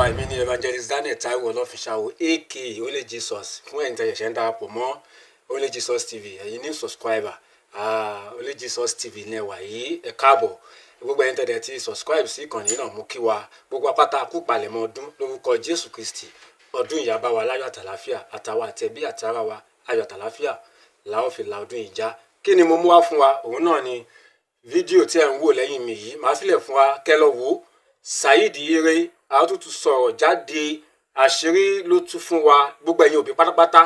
Wa, èmi ni Evangelist Daniel Taiwo Ọlọ́finṣàwò, aka Only Jesus. Fún ẹ̀yin tẹ́ ṣẹ̀ṣẹ̀ ń darapọ̀ mọ́ Only Jesus TV, ẹ̀yin ní subscriber, Only Jesus TV ní ẹwà yìí, ẹ káàbọ̀. Gbogbo ẹ̀yin tẹ́ ti subscribe sí ìkànnì náà, mú kí wa gbogbo apáta kú palẹ̀mọ́ ọdún lórúkọ Jésù Kristi. Ọdún yìí á bá wa láyọ̀ àtàláfíà, àtàwa àtẹ̀bí àtàrà wa, ayọ̀ àtàláfíà la ó fi la ọdún yìí já. Kí ni mo mú wá fún wa? Òun náà ni fídíò tí ẹ̀ ń wò lẹ́yìn mi yìí. Màá sílẹ̀ fún wa kẹ́ lọ wò ó. Saheed Ire àtútù sọ̀rọ̀ jáde, àṣírí ló tú fún wa. Gbogbo ẹ̀yin òbí pátápátá,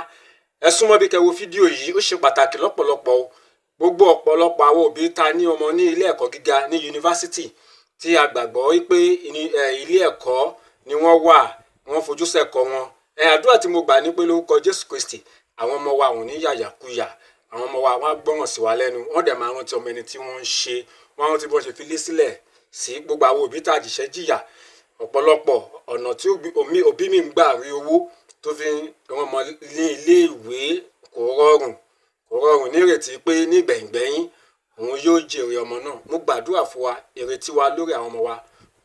ẹ súnmọ́ bí kẹ́ wo fídíò yìí, ó ṣe pàtàkì lọ́pọ̀lọpọ̀ o. Gbogbo ọ̀pọ̀lọpọ̀ àwọn òbí ta ní ọmọ ní ilé ẹ̀kọ́ gíga, ní yunifásitì, tí a gbàgbọ́ wípé ilé ẹ̀kọ́ ni wọ́n wà, wọ́n fojú sẹ́kọ̀ọ́ wọn. Ẹ àdúrà tí mo gbà ní pé lórúkọ Jésù Kristi, àwọn ọmọ wa ò ní yàyàkuyà. Àwọn ọmọ wa, wọ́n á gbọ́ràn sí wa lẹ́nu, wọ́n dẹ̀ máa rántí ọmọ ẹni tí wọ́n ń ṣe, wọ́n rántí bí wọ́n ṣe fi lé sílẹ̀ sí. Gbogbo àwọn òbí tá a jìṣẹ́ jìyà, ọ̀pọ̀lọpọ̀ ọ̀nà tí òbí mi ń gbà rí owó tó fi ń rán ọmọ ní ilé ìwé kò rọrùn, kò rọrùn, nírètí pé nígbẹ̀yìngbẹ̀yìn òun yóò jèrè ọmọ náà. Mo gbàdúrà fún wa, ìrètí wa lórí àwọn ọmọ wa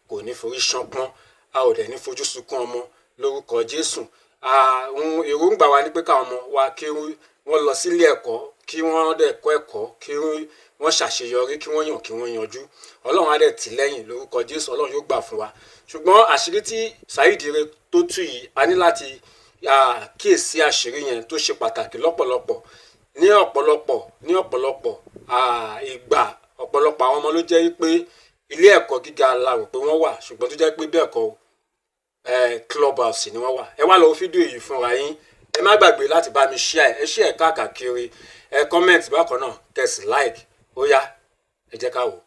kò ní forí ṣánpọ́n, a ò dẹ̀ ní fojú sunkún ọmọ lórúkọ Jésù. Àwọn èròǹgbà wa ni pé káwọn ọmọ wa kí wọ́n lọ sílé ẹ̀kọ́, kí wọ́n dẹ̀ kọ́ ẹ̀kọ́, kí wọ́n ṣàṣeyọrí, kí wọ́n yàn, kí wọ́n yanjú. Ọlọ́run á dẹ̀ tì lẹ́yìn lórúkọ Jésù. Ọlọ́run yóò gbà fún wa. Ṣùgbọ́n àṣírí tí Saheed Ire tó tú yìí, a ní láti kíyèsí àṣírí yẹn tó ṣe pàtàkì lọ́pọ̀lọpọ̀. Ní ọ̀pọ̀lọpọ̀ ìgbà, ọ̀pọ̀lọpọ̀ àwọn ọmọ ló jẹ́ pé ilé ẹ̀kọ́ gíga la rò pé wọ́n wà, ṣùgbọ́n tó jẹ́ pé bẹ́ẹ̀ kọ́, club house ni wọ́n wà. Ẹ wá lọ wo fídíò yìí fúnra yín. Ẹ má gbàgbé láti bá mi share ẹ, share káàkiri, ẹ comment bákan náà, kẹ́ sì like. Ó yá, ẹ jẹ́ ká wò.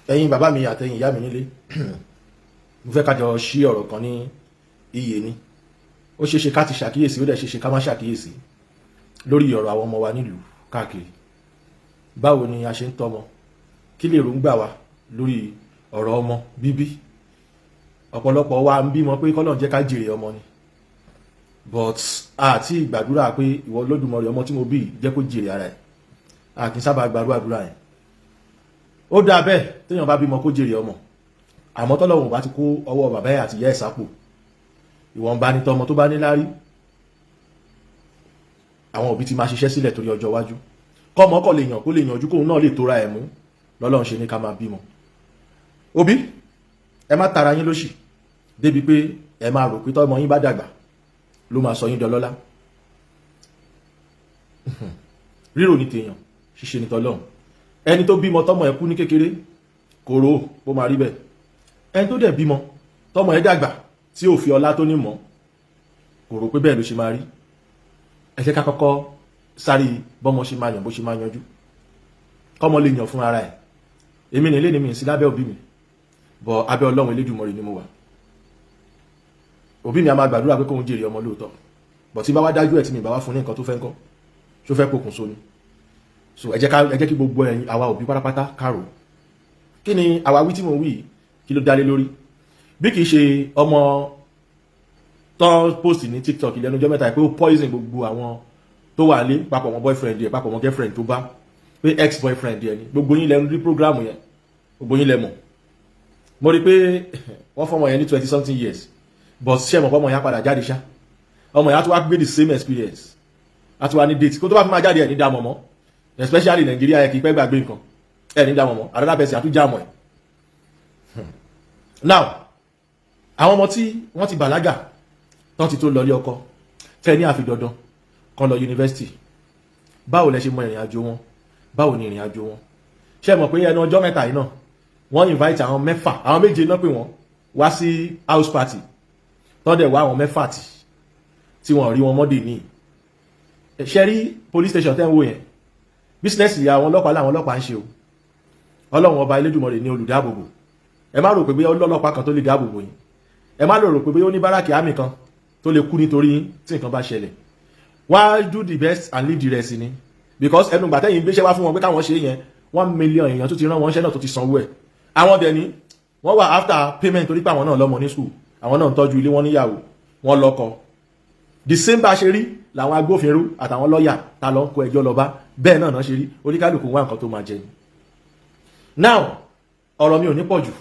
Ẹ̀yin bàbá mi àtẹ̀yin ìyá mi nílé, mo fẹ́ ká jọ ṣí ọ̀rọ̀ kan ní iye ni. Ó ṣeé ṣe ká ti ṣàkíyèsí, ó dẹ̀ ṣeé ṣe ká má ṣàkíyèsí lórí ọ̀rọ̀ àwọn ọmọ wa nílùú káàkiri. Báwo ni a ṣe ń tọ́mọ? Kí lè ròǹgbà wa lórí ọ̀rọ̀ ọmọ bíbí? Ọ̀pọ̀lọpọ̀ wa ń bímọ pé kọ́lọ́run jẹ́ ká jèrè ọmọ ni, but àti ìgbàdúrà pé ìwọ Olódùmarè, ọmọ tí mo bí, jẹ́ kó jèrè ara ẹ̀, a kì í sábà gbàdúrà àdúrà yẹn. Ó dáa bẹ́ẹ̀ téèyàn bá bímọ kó jèrè ọmọ, àmọ́ tọ́lọ́run bá ti kó ọwọ́ bàbá ẹ̀ àti ìyá ẹ̀ sápò, ìwọ̀nba ní tọmọ tó bá ní lárí. Àwọn òbí ti máa ṣiṣẹ́ sílẹ̀ torí ọjọ́ iwájú, kọ́mọ kọ́ lè yàn, kó lè yànjú, kóun náà lè tóra ẹ̀ mú. Lọ́lọ́run ṣe ní ká máa bímọ. Òbí, ẹ má tara yín lóṣì débi pé ẹ máa rò pé tọ́mọ yín bá dàgbà ló máa sọ yín dọlọ́lá. Rírò ní tèèyàn, ṣíṣe ní tọlọ́run. Ẹni tó bímọ tọmọ ẹ kú ní kékeré kò rò ó máa rí bẹ́ẹ̀. Ẹni tó dẹ̀ bímọ tọmọ ẹ dàgbà tí ò fi ọlá tó ní mọ́ kò rò pé bẹ́ẹ̀ ló ṣe máa rí. Ẹ jẹ́ ká kọ́kọ́ sáré bọ́mọ ṣe máa yàn, bó ṣe máa yanjú, kọ́mọ lè yàn fún ara ẹ̀. Èmi nílé ni mi sí lábẹ́ òbí mi bọ̀, abẹ́ Ọlọ́run Elédùmarè ni mo wà. Òbí mi a máa gbàdúrà pé kóun jèrè ọmọ lóòótọ́, bọ̀ tí bá wá dájú ẹ̀, tí mi bá wá fún ní nǹkan tó fẹ́ ńkọ́? Ṣó fẹ́ pokùnso ni? So ẹ jẹ́ kí gbogbo ẹ̀yin àwa òbí pátápátá kárò. Kí ni àwa wí tí mo wí? Kí ló dálé lórí? Bí kì í ṣe ọmọ tán post ní TikTok lẹ́nu ọjọ́ mẹ́ta pé ó poison gbogbo àwọn tó wà lé papọ̀ mọ́ boyfriend yẹ, papọ̀ mọ́ girlfriend tó bá pé ex boyfriend yẹ ni. Gbogbo yín lẹ́nu rí program yẹn, gbogbo yín lẹ mọ̀. Mo rí pé wọ́n fọmọ yẹn ní 20 something years, but ṣé mọ̀ pé ọmọ yẹn á padà jáde ṣá? Ọmọ yẹn á tún wá gbé the same experience, á tún wá ní date kó tó bá fi máa jáde. Ẹ̀ ní dààmú mọ́, especially Nàìjíríà yẹ kì í pẹ́ gbàgbé nǹkan. Ẹ̀ ní dààmú mọ́, another person á tún jáàmù ẹ̀. Now, àwọn ọmọ tí wọ́n ti bàlágà tán, ti tó lọ ilé ọkọ, tẹ́ ní àfi dandan kan lọ yunifásitì, báwo lẹ ṣe mọ ìrìn àjò wọn? Báwo ni ìrìn àjò wọn? Ṣé mọ̀ pé ẹnu ọjọ́ mẹ́ta yìí náà, wọ́n invite àwọn mẹ́fà, àwọn méje náà pè wọ́n wá sí house party, tọ́ dẹ̀ wá àwọn mẹ́fà tí wọ́n rí wọn mọ́dé ní. Ṣe rí police station tẹ́ ń wò yẹn, business àwọn ọlọ́pàá làwọn ọlọ́pàá ń ṣe o. Ọlọ́run Ọba Elédùmarè ní olùdáàbòbò. Ẹ má rò pé bóyá ọlọ́pàá kan tó lè dáàbòbò yín. Ẹ má rò pé bóyá ó ní báràkì àmì kan tó lè kú nítorí yín tí nǹkan bá ṣẹlẹ̀. Wá do the best and leave the rest ni, because ẹnu gbàtẹ́yìn gbéṣẹ́ wá fún wọn pé káwọn ṣe yẹn, 1 million èèyàn tó ti rán wọn ṣẹ́ náà tó ti sanwó ẹ̀. Àwọn dẹ̀ ni wọ́n wà after payment, torí pé àwọn náà lọ́mọ ní school, àwọn náà ń tọ́jú ilé wọn, níyàwó wọn, lọ́kọ. The same bá ṣe rí làwọn agbófinró àtàwọn lọ́ọ̀yà ta lọ ń kó ẹjọ́ lọ bá, bẹ́ẹ̀ náà náà ṣe rí. Oníkálukú wá nǹkan tó máa jẹ ni. Now, ọ̀rọ̀ mi ò ní pọ̀ jù.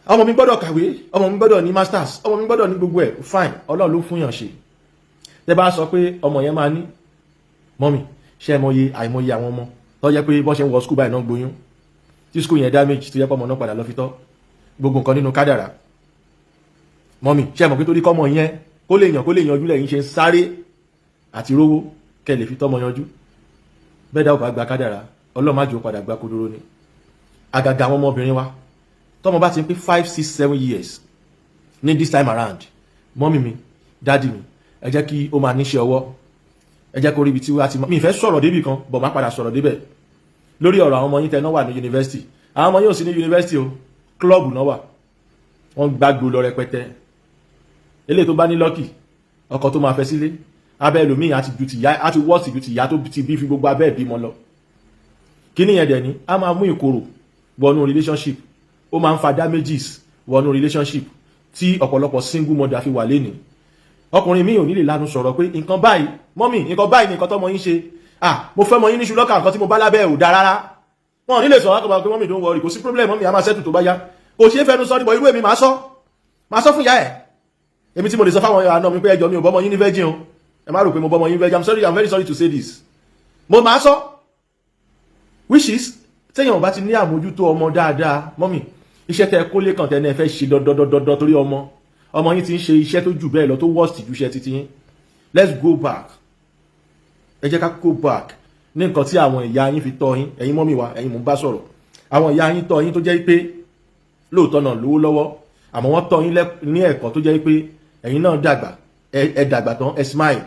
Ọmọ mi gbọ́dọ̀ kàwé, ọmọ mi gbọ́dọ̀ ní masters, ọmọ mi gbọ́dọ̀ ní gbogbo ẹ̀. Fine, Ọlọ́run ló fún yàn ṣe. Tẹ́ bá sọ pé ọmọ yẹn máa ní, mummy, ṣé ẹ mọye àìmọye àwọn ọmọ tó jẹ́ pé bọ́n ṣe ń wọ school báyìí náà gboyún, tí school yẹn damage, tó jẹ́ pé ọmọ náà padà lọ fi tọ́? Gbogbo nǹkan nínú kádàrà. Mummy, ṣé ẹ mọ̀ pé torí kọ́mọ yẹn kó lè yàn, kó lè yanjú lẹ́yìn ṣe ń sáré àti rówó kẹ́ lè fi tọ́mọ yanjú? Bẹ́ẹ̀ dá ò bá gba kádàrà, Ọlọ́run má jẹ́ ó padà gba kodoro ni. Àgàgà àwọn ọmọbìnrin wa, tọ́mọ bá ti ń pé 5, 6, 7 years ní this time around, mummy mi, daddy mi, ẹ jẹ́ kí ó máa níṣẹ́ ọwọ́. Ẹ jẹ́ kó rí ibi tí wọ́n ti mọ̀. Mi ìfẹ́ sọ̀rọ̀ débì kan bọ̀, má padà sọ̀rọ̀ débẹ̀ lórí ọ̀rọ̀ àwọn ọmọ yín tẹ́ náà wà ní yunifásitì. Àwọn ọmọ yín ò sí ní yunifásitì o, club náà wà, wọ́n gbàgbó lọ rẹpẹtẹ. Eléyìí tó bá ní lucky ọkọ tó máa fẹ́ sílé, abẹ́ ẹlòmíì àti ju tìyá, àti wọ́ọ̀sì ju tìyá tó ti bí fi gbogbo abẹ́ ìbímọ lọ. Kíní yẹn dẹ̀ ni a máa mú ìkorò wọnú relationship, ó máa ń fa damages wọnú relationship tí ọ̀pọ̀lọpọ̀ single mother fi wà lénìí. Ọkùnrin mi ò ní lè lanu sọ̀rọ̀ pé nǹkan báyìí, mummy, nǹkan báyìí ni nǹkan tọ́mọ yín ṣe. Ah, mo fẹ́ mọ yín ní ṣùlọ́kà, nǹkan tí mo bá lábẹ́ ò dáa rárá. Wọn ò ní lè sọ̀rọ̀ àkọ́bà pé, "Mummy, don't worry, kò sí problem, mummy, a máa settle tó bá yá." Kò ṣeé fẹnu sọ níbọ̀. Irú èmi máa sọ, máa sọ fún ìyá ẹ̀. Èmi tí mo lè sọ fáwọn àna mi pé ẹjọ́, mi ò bọ́mọ yín ní virgin o, ẹ má rò pé mo bọ́mọ yín virgin. I'm sorry, I'm very sorry to say this. Mo máa sọ, which is téèyàn bá ti ní àmójútó ọmọ dáadáa, mummy, iṣẹ́ tẹ kólé kan tẹ́ ní ẹ fẹ́ ṣe dandandandan torí ọmọ, ọmọ yín ti ń ṣe iṣẹ́ tó jù bẹ́ẹ̀ lọ, tó worst ju iṣẹ́ títí yín. Let's go back, ẹ jẹ́ ká go back ní nǹkan tí àwọn ìyá yín fi tọ́ yín. Ẹ̀yin mummy wa, ẹ̀yin mò ń bá sọ̀rọ̀. Àwọn ìyá yín tọ́ yín tó jẹ́ pé lóòótọ́ náà lówó lọ́wọ́, àmọ́ wọ́n tọ́ yín ní ẹ̀kọ́ tó jẹ́ pé ẹ̀yin náà dàgbà, ẹ dàgbà tán, ẹ smile,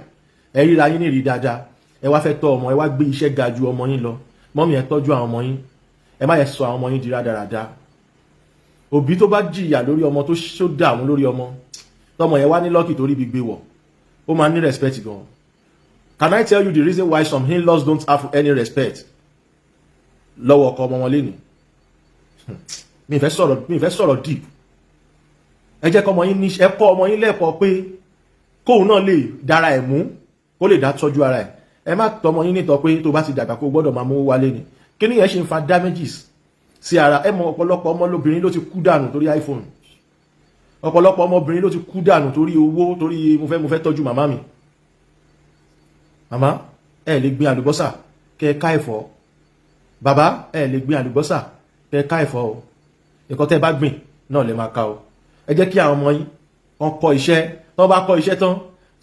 ẹ ríra yín ní ìrí dáadáa. Ẹ wá fẹ́ tọ́ ọmọ, ẹ wá gbé iṣẹ́ ga ju ọmọ yín lọ. Mummy, ẹ tọ́jú àwọn ọmọ yín, ẹ má yẹ sọ àwọn ọmọ yín di rádaràda. Òbí tó bá jìyà lórí ọmọ, tó ṣó dààmú lórí ọmọ, tọmọ yẹn wá ní lucky torí ibi gbé wọ̀, ó máa ní respect gan. Can I tell you the reason why some in-laws don't have any respect lọ́wọ́ ọkọ ọmọ wọn lénìí? Mi fẹ́ sọ̀rọ̀, mi fẹ́ sọ̀rọ̀ deep. Ẹ jẹ́ kọ́ ọmọ yín ní, ẹ kọ́ ọmọ yín lẹ́kọ̀ọ́ pé kóun náà lè dára ẹ̀ mú, kó lè dá tọ́jú ara ẹ̀. Ẹ má tọmọ yín nítọ́ pé tó bá ti dàgbà, kó gbọ́dọ̀ máa mú wálé ni. Kí ni yẹn ṣe ń fa damages sí ara? Ẹ mọ ọ̀pọ̀lọpọ̀ ọmọlóbìnrin ló ti kú dànù torí iPhone, ọ̀pọ̀lọpọ̀ ọmọbìnrin ló ti kú dànù torí owó, torí mo fẹ́ tọ́jú màmá mi. Màmá, ẹ lè gbin àlùbọ́sà kẹ ká ẹ̀fọ́. Bàbá, ẹ lè gbin àlùbọ́sà kẹ ká ẹ̀fọ́ o. Nǹkan tẹ́ bá gbìn náà lè máa ká o. Ẹ jẹ́ kí àwọn ọmọ yín wọ́n kọ́ iṣẹ́. Tán bá kọ́ iṣẹ́ tán,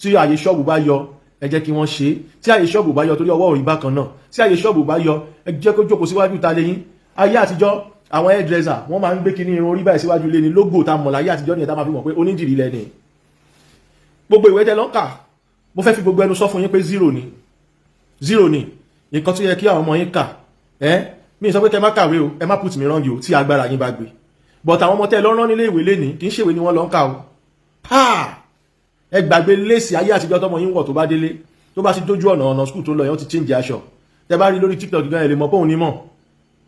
tí àyè ṣọ́ọ̀bù bá yọ, ẹ jẹ́ kí wọ́n ṣe é. Tí àyè ṣọ́ọ̀bù bá yọ, torí ọwọ́ òrì bákan náà, tí àyè ṣọ́ọ̀bù bá yọ, ẹ jẹ́ kó jókòó síwájú ta lẹ́yìn. Ayé àtijọ́, àwọn hairdresser, wọ́n máa ń gbé kíní irun orí báyìí síwájú lé ní logo tá mọ̀ láyé àtijọ́ nìyẹn, tá máa fi mọ̀ pé onídìrí lẹ́ni. Gbogbo ìwé tẹ́ lọ ń kà, mo fẹ́ fi gbogbo ẹnu sọ fún yín pé zero ni, zero ni nǹkan tó yẹ kí àwọn ọmọ yín kà. Ẹ́ mi sọ pé kẹ́ má kàwé o, ẹ má put me wrong o, tí agbára yín bá gbé. But àwọn ọmọ tẹ́ lọ rán nílé ìwé lénìí, kì í ṣèwé ni wọ́n lọ ń kà o. Ẹ gbàgbé léèsì ayé àtijọ́ tọmọ yín wọ̀. Tó bá délé, tó bá ti dójú ọ̀nà school tó lọ yẹn, ó ti change aṣọ. Tẹ́ bá rí lórí TikTok gan, ẹ lè mọ̀ pé òun ní mọ̀.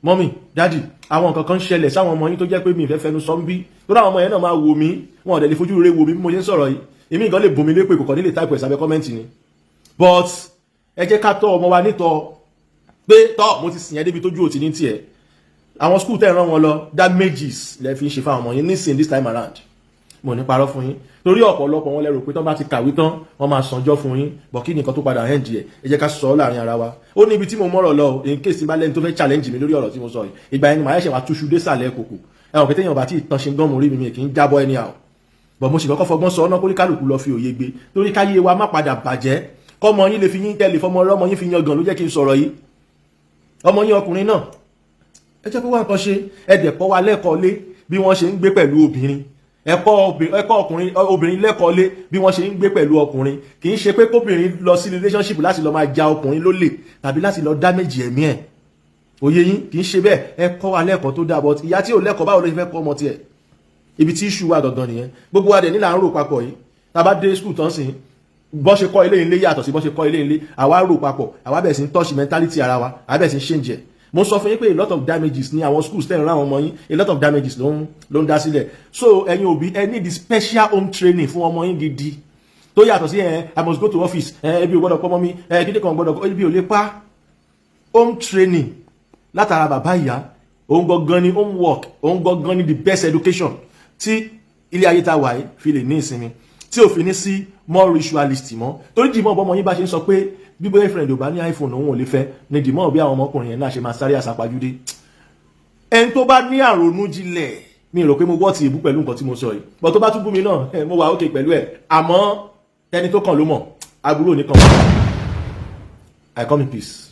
Mummy, daddy, àwọn nǹkan kan ń ṣẹlẹ̀ sáwọn ọmọ yín tó jẹ́ pé mi ìfẹ́ fẹnu sọ ń bí, tó dáwọn ọmọ yẹn náà máa wò mí, wọn ò dẹ̀ lè fojú rere wò mí bí mo ṣe ń sọ̀rọ̀ yìí. Èmi nǹkan lè bùn mí lépè, kò kàn ní lè type ẹ̀ sábẹ́ comment ni. But ẹ jẹ́ ká tọ́ ọmọ wa nítọ́ pé tọ́ mo ti sìn ẹ́ débi tójú òtí ní tiẹ̀. Àwọn school tẹ́ rán wọn lọ, damages lẹ fi ń ṣe fáwọn ọmọ yín nísìn this time around. Mo ní parọ́ fún yín, torí ọ̀pọ̀lọpọ̀ wọn lérò pé tán bá ti kàwé tán, wọ́n máa sanjọ́ fún yín bọ̀. Kí nìkan tó padà end ẹ̀? Ẹ jẹ́ ká sọ ọ́ láàrin ara wa. Ó ní ibi tí mo mọ̀rọ̀ lọ. In case bá lẹ́ni tó fẹ́ challenge mi lórí ọ̀rọ̀ tí mo sọ yìí, ìgbà yẹn ni màá ṣẹ̀ wá túṣu dé sàlẹ̀ kòkò. Ẹ̀wọ̀n pété èèyàn bá tí ìtàn ṣe ń gán, mo rí mi kì í jábọ́ anyhow. Bọ̀ mo sì kọ́kọ́ fọgbọ́n sọ ọ́nà kó ní kálukú lọ fi òye gbé, torí káyé wa má padà bàjẹ́, kọ́mọ yín lè fi yín tẹ́lẹ̀ fọmọ ọlọ́mọ yín fi yan gan ló jẹ́ kí n sọ̀rọ̀ yìí. Ọmọ yín ọkùnrin náà, ẹ jẹ́ kó wá nǹkan ṣe. Ẹ dẹ̀ kọ́ wa lẹ́kọ̀ọ́ lé bí wọ́n ṣe ń gbé pẹ̀lú obìnrin. Ẹ̀kọ́ ọkùnrin, obìnrin lẹ́kọ̀ọ́ lé bí wọ́n ṣe ń gbé pẹ̀lú ọkùnrin. Kì í ṣe pé kóbìnrin lọ sí relationship láti lọ máa ja ọkùnrin lólè tàbí láti lọ damage ẹ̀mí ẹ̀. Òye yín, kì í ṣe bẹ́ẹ̀. Ẹ kọ́ wa lẹ́kọ̀ọ́ tó dáa, but ìyá tí ò lẹ́kọ̀ọ́, báwo ló ṣe fẹ́ kọ́ ọmọ tiẹ̀? Ibi tí issue wà gangan nìyẹn. Gbogbo wa dẹ̀ nílà ń rò papọ̀ yìí. Tá a bá dé school tán sìn, bọ́ ṣe kọ́ ilé ilé yàtọ̀ sí bọ́ ṣe kọ́ ilé ilé. Àwa rò papọ̀, àwa bẹ̀rẹ̀ sí ń touch mentality ara wa, àwa bẹ̀rẹ̀ sí ń change ẹ̀. Mo sọ fún yín pé a lot of damages ní àwọn schools tẹ́ ń rán àwọn ọmọ yín, a lot of damages ló ń dá sílẹ̀. So ẹ̀yin òbí, ẹ need special home training fún ọmọ yín gidi, tó yàtọ̀ sí ẹ "I must go to office", ẹ ebi ò gbọ́dọ̀ pọ́nmọ́ mi, ẹ kíndé kan gbọ́dọ̀, ebi ò lè pa. Home training látara bàbá, ìyá, òun gangan ni homework, òun gangan ni the best education. Tí ilé ayé tá a wà yìí fi lè ní ìsinmi, tí ò fi ní sí more ritualist mọ́, torí dìmọ̀ bọ́mọ yín bá ṣe ń sọ pé bí boyfriend ò bá ní iPhone, òun ò lè fẹ́, ní dìmọ̀ bí àwọn ọmọkùnrin yẹn náà ṣe máa sáré àsápajúdé. Ẹni tó bá ní àrònú jinlẹ̀, mi rò pé mo wọ́ ti ìbú pẹ̀lú nǹkan tí mo sọ yìí, but tó bá tún bú mi náà, mo wà ókè pẹ̀lú ẹ̀. Àmọ́ ẹni tó kàn ló mọ̀, aburú ò ní kàn. I come in peace.